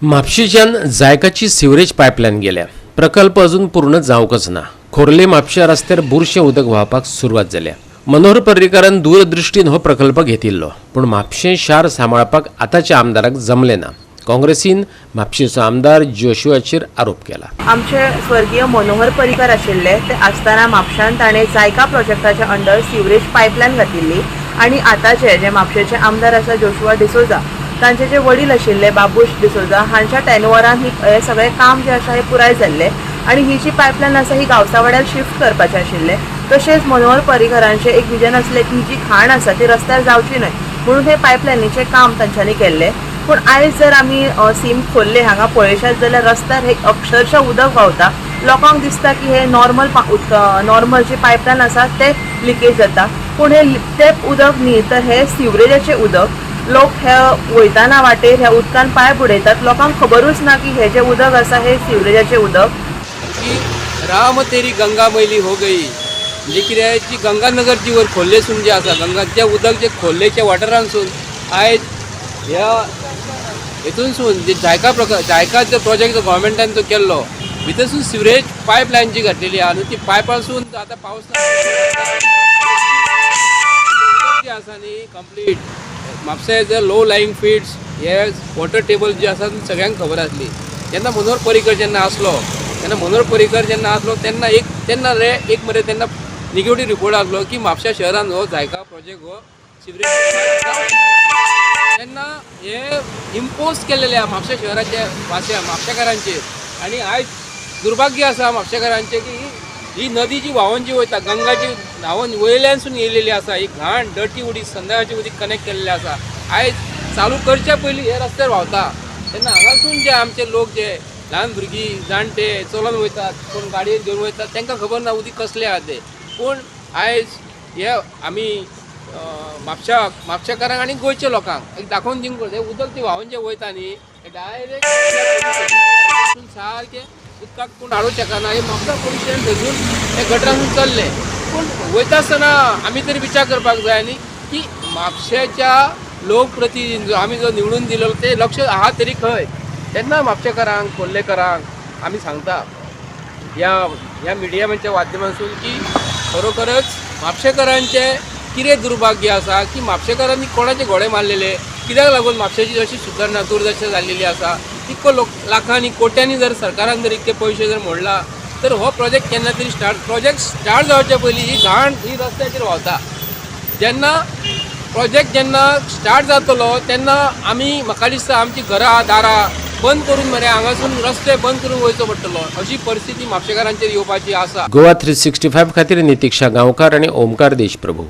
म्हापशेच्यान जायकाची sewerage pipeline गेल्या. प्रकल्प अजून पूर्ण जावंकच ना. खोर्ले म्हापशा रस्त्यार बुरशें उदक व्हांवपाक सुरवात जाल्या. मनोहर पर्रीकारान दूरदृश्टीन हो प्रकल्प घेतिल्लो, पूण म्हापशें शार सांबाळपाक आतांच्या आमदाराक जमलें ना. काँग्रेसीन म्हापशेचो आमदार जोशुआचेर आरोप केला. आमचे स्वर्गीय मनोहर पर्रीकर आशिल्ले ते आसतना म्हापशान ताणें जायका प्रोजेक्टाच्या अंडर सिवरेज पायपलायन घातिल्ली आनी आतांचे जे म्हापशेचे आमदार आसा जोशुआ डिसोजा, तांचे जे वडील आशिल्ले बाबूश डिसोजा हांच्या टेनवरान ही हें सगळें काम जें आसा हें पुराय जाल्लें आनी ही जी पायपलायन आसा ही गांवसावाड्यार शिफ्ट करपाचें आशिल्लें. तशेंच मनोहर पर्रीकरांचें एक विजन आसलें की ही जी घाण आसा ती रस्त्यार जावची न्हय म्हणून हे पायपलायनीचें काम तांच्यांनी केल्लें. पूण आयज जर आमी सीम खोल्ले हांगा पळयशात जाल्यार रस्त्यार हे अक्षरशः उदक व्हांवता. लोकांक दिसता की हे नॉर्मल उदक, नॉर्मल जे पायपलायन आसा ते लिकेज जाता, पूण हे ते उदक न्ही तर हे सिवरेजाचें उदक. लोक हे वयताना वाटेर ह्या उदकान पांय बुडयतात. लोकांक खबरूच ना की हे जे उदक आसा हे सिवरेजाचें उदक. की राम तेरी गंगा मैली हो गई. म्हणजे कितें जी गंगानगर जी वयर खोर्लेसून जी आसा गंगा, जें उदक जें खोर्लेच्या वाठारांसून आयज ह्या हेतूनसून जे जायका प्रकार, जायका जो प्रोजेक्ट जो गोवोरमेंटान जो केल्लो, भितरसून सिवरेज पायप लायन जी घातलेली आहा न्हू, ती पायपासून आतां पावस जी आसा न्ही, कंप्लीट म्हापशें जे लो लाईंग फिल्ड्स, हे वॉटर टेबल जे आसा ती सगळ्यांक खबर आसली. जेन्ना मनोहर पर्रीकर जेन्ना आसलो, तेन्ना मनोहर पर्रीकर जेन्ना आसलो तेन्ना एक तेन्ना रे एक मरे तेन्ना निगेटीव रिपोर्ट आसलो की म्हापश्या शहरान हो जायका प्रोजेक्ट हो सिवरेज तेन्ना हे इम्पोज केलेले आहा म्हापश्या शहराचे वासिया म्हापशेकारांचेर. आनी आयज दुर्भाग्य आसा म्हापशेकारांचें की ही नदी जी व्हांवन जी वयता, गंगाची व्हांवन वयल्यानसून येयलेली आसा, ही घाण डर्टी उदीक संध्याकाळचें उदीक कनेक्ट केल्लें आसा. आयज चालू करच्या पयलीं हे रस्त्यार व्हांवता तेन्ना हांगासून जे आमचे लोक जे ल्हान भुरगीं, जाणटे चलोन वयतात, कोण गाडयेन घेवन वयतात, तांकां खबर ना उदीक कसलें आहा तें. पूण आयज हे आमी म्हापशा म्हापशेकारांक आनी गोंयच्या लोकांक एक दाखोवन दिवंक हें उदक ती व्हांवन जें वयता न्ही, तें डायरेक्ट सारकें उदकाक कोण हाडूंक शकना. हें म्हापसा पोल्युशन थंयसून ते गटरासून चल्लें. पूण वयता आसतना आमी तरी विचार करपाक जाय न्ही की म्हापशेच्या लोकप्रतिनिधी जो आमी जो निवडून दिलेलो ते लक्ष आहा तरी खंय. तेन्ना म्हापशेकारांक, खोर्लेकारांक आमी सांगता ह्या ह्या मिडियाच्या माध्यमांतसून की खरोखरच म्हापशेकारांचें कितें दुर्भाग्य आसा की म्हापशेकारांनी कोणाचे घोडे मारलेले, कित्याक लागून म्हापशेची अशी सुदारणा दुर्दशा जाल्लेली आसा. इतको लोक लाखांनी कोट्यांनी जर सरकारान जर इतके पयशे जर मोडला तर हो प्रोजेक्ट केन्ना तरी स्टार्ट, प्रोजेक्ट स्टार्ट जावचे पयलीं ही घाण ही रस्त्याचेर व्हांवता. जेन्ना प्रोजेक्ट जेन्ना स्टार्ट जातलो तेन्ना आमी, म्हाका दिसता, आमची घरां दारां बंद करून मरे हांगासून रस्ते बंद करून वयचो पडटलो, अशी परिस्थिती म्हापशेकारांचेर येवपाची आसा. गोवा 365 खातीर नितिक्षा गांवकार आनी ओमकार देशप्रभू.